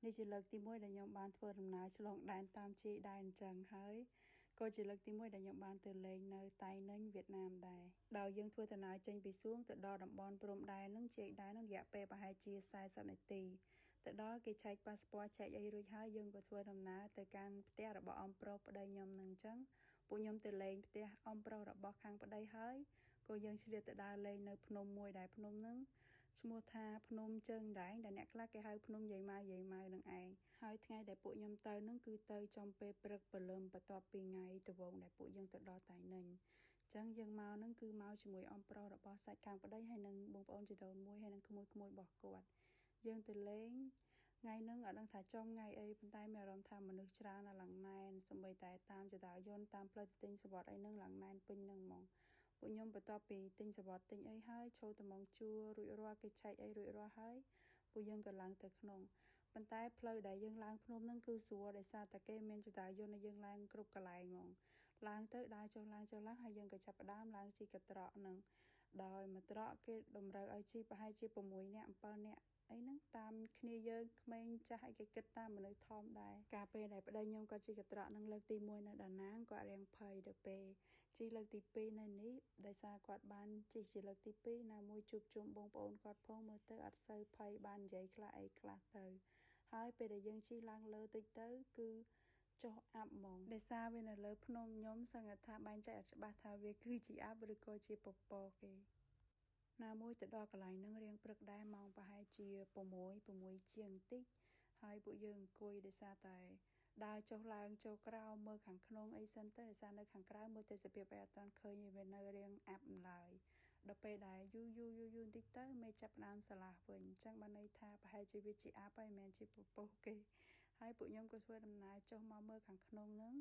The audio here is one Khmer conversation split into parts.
នេះជាលើកទី1ដែលខ្ញុំបានធ្វើដំណើរឆ្លងដែនតាមជាយដែនអញ្ចឹងហើយក៏ជាលើកទី1ដែលខ្ញុំបានទៅលេងនៅតៃនិញវៀតណាមដែរដោយយើងធ្វើដំណើរចេញពីសួងទៅដល់តំបន់ព្រំដែននឹងជាយដែននឹងរយៈពេលប្រហែលជា40នាទីទៅដល់គេឆែកប៉ាសពតឆែកអីរួចហើយយើងក៏ធ្វើដំណើរទៅកាន់ផ្ទះរបស់អំប្រុសប្តីខ្ញុំនឹងអញ្ចឹងពួកខ្ញុំទៅលេងផ្ទះអំប្រុសរបស់ខាងប្តីហើយក៏យើងឆ្លៀតទៅដើរលេងនៅភ្នំមួយដែលភ្នំហ្នឹងឈ្មោះថាភ្នំជើងដែងដែលអ្នកខ្លះគេហៅភ្នំយាយម៉ៅយាយម៉ៅនឹងឯងហើយថ្ងៃដែលពួកខ្ញុំទៅហ្នឹងគឺទៅចំពេលព្រឹកព្រលឹមបន្ទាប់ពីថ្ងៃដំបូងដែលពួកយើងទៅដល់តៃនិញចឹងយើងមកហ្នឹងគឺមកជាមួយអំប្រុសរបស់សាច់ខាងប្តីហើយនិងបងប្អូនជីដូនមួយហើយនិងក្មួយក្មួយរបស់គាត់យើងទៅលេងថ្ងៃហ្នឹងអត់ដឹងថាចំថ្ងៃអីប៉ុន្តែមានអារម្មណ៍ថាមនុស្សច្រើនណាស់ឡើងណែនសូម្បីតែតាមជណ្ដើរយន្តតាមផ្លូវទៅទិញសំបុត្រអីហ្នឹងឡើងណែនពេញហ្នឹងហ្មងពួកខ្ញុំបន្ទាប់ពីទិញសំបុត្រទិញអីហើយចូលទៅម៉ងជួររួចរាល់គេឆែកអីរួចរាល់ហើយពួកយើងក៏ឡើងទៅក្នុងប៉ុន្តែផ្លូវដែលយើងឡើងភ្នំហ្នឹងគឺស្រួលដោយសារតែគេមានជណ្ដើរយន្តឲ្យយើងឡើងគ្រប់កន្លែងហ្មងឡើងទៅដើរចុះឡើងចុះឡើងហើយយើងក៏ចាប់ផ្ដើមឡើងជិះកត្រកហ្នឹងដោយមួយត្រកគេតម្រូវឲ្យជិះប្រហែលជា6នាក់7នាក់អីហ្នឹងតាមគ្នាយើងក្មេងចាស់អីគេគិតតាមមនុស្សធំដែរកាលពេលដែលប្តីខ្ញុំគាត់ជិះកត្រកនឹងលើកទី1នៅដាណាងគាត់រៀងភ័យទៅពេលជិះលើកទី2នៅនេះដោយសារគាត់បានជិះជាលើកទី2ណាមួយជួបជុំបងប្អូនគាត់ផងមើលទៅអត់សូវភ័យបាននិយាយខ្លះអីខ្លះទៅហើយពេលដែលយើងជិះឡើងលើតិចទៅគឺចុះអាប់ហ្មងដោយសារវានៅលើភ្នំខ្ញុំសង្កត់ថាបែងចែកអត់ច្បាស់ថាវាគឺជាអាប់ឬក៏ជាពពកគេណាមួយទៅដល់កន្លែងហ្នឹងរៀងព្រឹកដែរម៉ោងប្រហែលជា6 6ជាងតិចហើយពួកយើងអង្គុយដោយសារតែដើរចុះឡើងចូលក្រោមមើលខាងក្នុងអីសិនទៅដោយសារនៅខាងក្រៅមើលទេសភាពអីអត់ទាន់ឃើញវានៅរៀងអាប់ឡើយដល់ពេលដែលយូរយូរយូរយូរបន្តិចទៅមេចាប់ផ្ដើមស្រឡះវិញអញ្ចឹងបានន័យថាប្រហែលជាវាជាអាប់ហើយមិនមែនជាពពកគេហើយពួកខ្ញុំក៏ធ្វើដំណើរចុះមកមើលខាងក្នុងហ្នឹង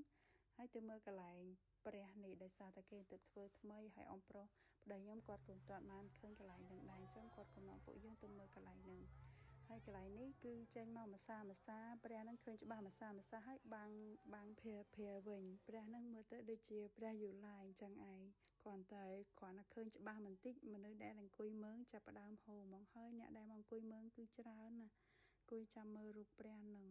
ហើយទៅមើលកន្លែងព្រះនេះដោយសារតែគេទៅធ្វើថ្មីហើយអំប្រុសប្តីខ្ញុំគាត់ក៏ទាន់បានឃើញកន្លែងហ្នឹងដែរអញ្ចឹងគាត់ក៏នាំពួកយើងទៅមើលកន្លែងហ្នឹងហើយកន្លែងនេះគឺចេញមកម្សាម្សាព្រះហ្នឹងឃើញច្បាស់ម្សាម្សាហើយបាំងបាំងភាភាវិញព្រះហ្នឹងមើលទៅដូចជាព្រះយូឡាយអញ្ចឹងឯងគ្រាន់តែគ្រាន់តែឃើញច្បាស់បន្តិចមនុស្សដែលអង្គុយមើលចាប់ផ្ដើមហូរហ្មងហើយអ្នកដែលមកអង្គុយមើលគឺច្រើនណាស់អង្គុយចាំមើលរូបព្រះហ្នឹង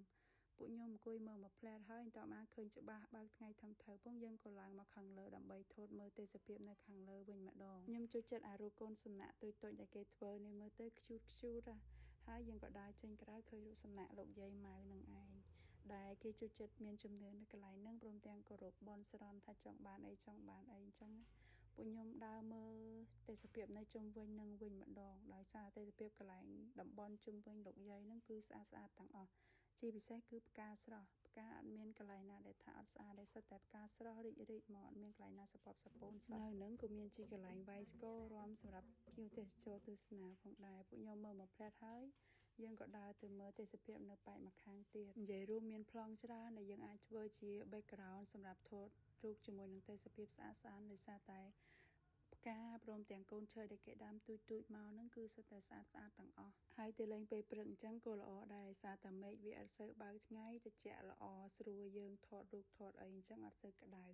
ពួកខ្ញុំអង្គុយមើលមួយផ្លែតហើយតមកឃើញច្បាស់បើកថ្ងៃធំត្រូវពងយើងក៏ឡើងមកខាងលើដើម្បីថតមើលទេសភាពនៅខាងលើវិញម្ដងខ្ញុំចូលចិត្តអារូបកូនសំណាក់តូចៗដែលគេធ្វើនេះមើលទៅខ្ជូតខ្ជូតហើយយើងក៏ដើរចេញក្រៅឃើញរូបសំណាក់លោកយាយម៉ៅនឹងឯងដែលគេចូលចិត្តមានជំនឿនៅកន្លែងហ្នឹងព្រមទាំងគោរពបន់ស្រន់ថាចង់បានអីចង់បានអីអញ្ចឹងពួកខ្ញុំដើរមើលទេសភាពនៅជុំវិញនឹងវិញម្ដងដោយសារទេសភាពកន្លែងតំបន់ជុំវិញលោកយាយហ្នឹងគឺស្អាតស្អាតទាំងអស់ជាពិសេសគឺផ្កាស្រស់ផ្កាអត់មានកន្លែងណាដែលថាអត់ស្អាតដែលសុទ្ធតែផ្កាស្រស់រីករីកមកអត់មានកន្លែងណាសពប់សពូនសោះនៅនឹងក៏មានជាកន្លែងវាយស្គររាំសម្រាប់ភ្ញៀវទេសចរទស្សនាផងដែរពួកខ្ញុំមើលមកផ្លែតហើយយើងក៏ដើរទៅមើលទេសភាពនៅប៉ែកម្ខាងទៀតនិយាយរួមមានប្លង់ច្រើនដែលយើងអាចធ្វើជា background សម្រាប់ថតរូបជាមួយនឹងទេសភាពស្អាតស្អាតដោយសារតែផ្កាព្រមទាំងកូនឈើដែលគេដាំទូចទូចមកហ្នឹងគឺសុទ្ធតែស្អាតស្អាតទាំងអស់ហើយទៅលេងពេលព្រឹកអញ្ចឹងក៏ល្អដែរដោយសារតែមេឃវាអត់សូវបើកថ្ងៃត្រជាក់ល្អស្រួលយើងថតរូបថតអីអញ្ចឹងអត់សូវក្តៅ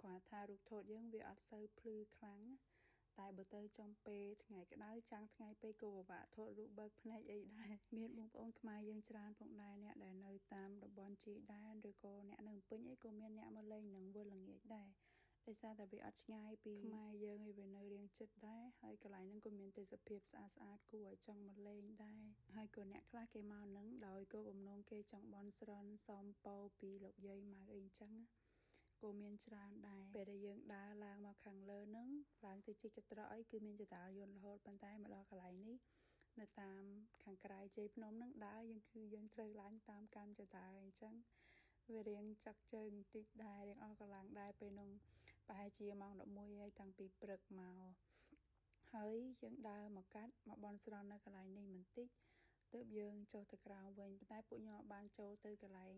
គ្រាន់ថារូបថតយើងវាអត់សូវភ្លឺខ្លាំងតែបើទៅចំពេលថ្ងៃក្តៅចាំងថ្ងៃពេកក៏ពិបាកថតរូបបើកភ្នែកអីដែរមានបងប្អូនខ្មែរយើងច្រើនផងដែរអ្នកដែលនៅតាមតំបន់ជីដែនឬក៏អ្នកនៅពេញអីក៏មានអ្នកមកលេងនឹងវិលល្ងាចដែរដោយសារតែវាអត់ឆ្ងាយពីខ្មែរយើងឯវានៅរៀងចិត្តដែរហើយកន្លែងហ្នឹងក៏មានទេសភាពស្អាតស្អាតគួរឲ្យចង់មកលេងដែរហើយក៏អ្នកខ្លះគេមកហ្នឹងដោយគោលបំណងគេចង់បន់ស្រន់សំពោពីលោកយាយម៉ៅអីអញ្ចឹងក៏មានច្រើនដែរពេលដែលយើងដើរឡើងមកខាងលើហ្នឹងឡើងទៅជិះកត្រកអីគឺមានចតាយន្តរហូតប៉ុន្តែមកដល់កន្លែងនេះនៅតាមខាងក្រៅជ័យភ្នំហ្នឹងដើរយើងគឺយើងត្រូវឡើងតាមកម្មចតាអញ្ចឹងវារៀងចាក់ជើងបន្តិចដែររៀងអស់កម្លាំងដែរពេលនោះប្រហែលជាម៉ោង11ហើយតាំងពីព្រឹកមកហើយយើងដើរមកកាត់មកបន់ស្រន់នៅកន្លែងនេះបន្តិចទើបយើងចុះទៅក្រៅវិញប៉ុន្តែពួកខ្ញុំបានចូលទៅកន្លែង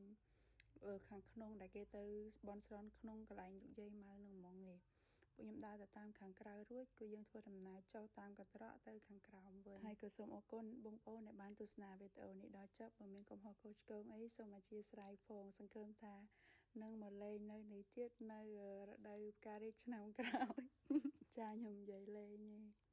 ខាងក្នុងដែលគេទៅបន់ស្រន់ក្នុងកន្លែងលោកយាយម៉ៅនឹងហ្មងនេះពួកខ្ញុំដើរទៅតាមខាងក្រៅរួចគឺយើងធ្វើដំណើរចុះតាមកត្រកទៅខាងក្រោមវិញហើយក៏សូមអរគុណបងប្អូនដែលបានទស្សនាវីដេអូនេះដល់ចប់បើមានកំហុសខុសឆ្គងអីសូមអធ្យាស្រ័យផងសង្ឃឹមថានឹងមកលេងនៅនេះទៀតនៅរដូវផ្ការីកឆ្នាំក្រោយចាខ្ញុំនិយាយលេងទេ។